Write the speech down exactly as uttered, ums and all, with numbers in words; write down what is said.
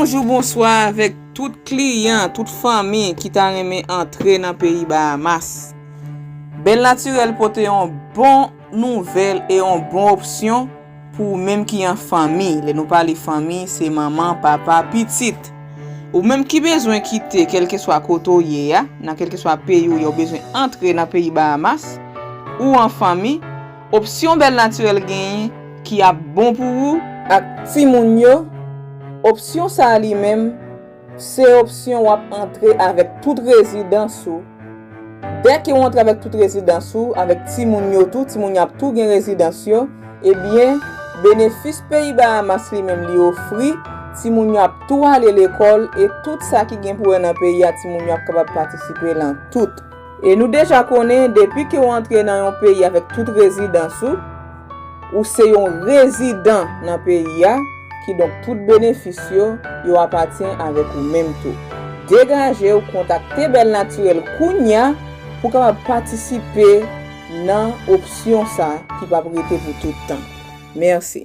Bonjou, bonswa avèk tout kliyan, tout fanmi ki ta renmen antre nan peyi Bahamas. Bèl Natirèl pote yon bon nouvèl e yon bon opsyon pou ou menm ki an fanmi. Lè nou pale fanmi, se manman, papa, pitit. Ou menm ki bezwen kite kèlkeswa kote w ye a, nan kèlkeswa peyi w ye, ou bezwen antre nan peyi Bahamas, ou an fanmi, opsyon Bèl Natirèl genyen ki ap bon pou ou ak timoun yo, opsyon sa a li menm, se opsyon w ap antre avèk tout rezidans ou. Dèke w antre avèk tout rezidans ou, avèk timoun yo tou, timoun yo ap tou gen rezidans yo, ebyen, benefis peyi Bahamas li menm li ofri, timoun yo ap tou ale lekòl e tout sa ki gen pou wè nan peyi a, timoun yo ap kapab patisipe lan tout. E nou deja konnen, depi ke w antre nan yon peyi avèk tout rezidans ou, ou se yon rezidan nan peyi a, kidonk tout benefis yo, yo apatyen avèk ou menm tou. Degaje w, kontakte Bèl Natirèl kounye a pou w kapab patisipe nan opsyon sa ki p ap rete pou tout tan. Mèsi.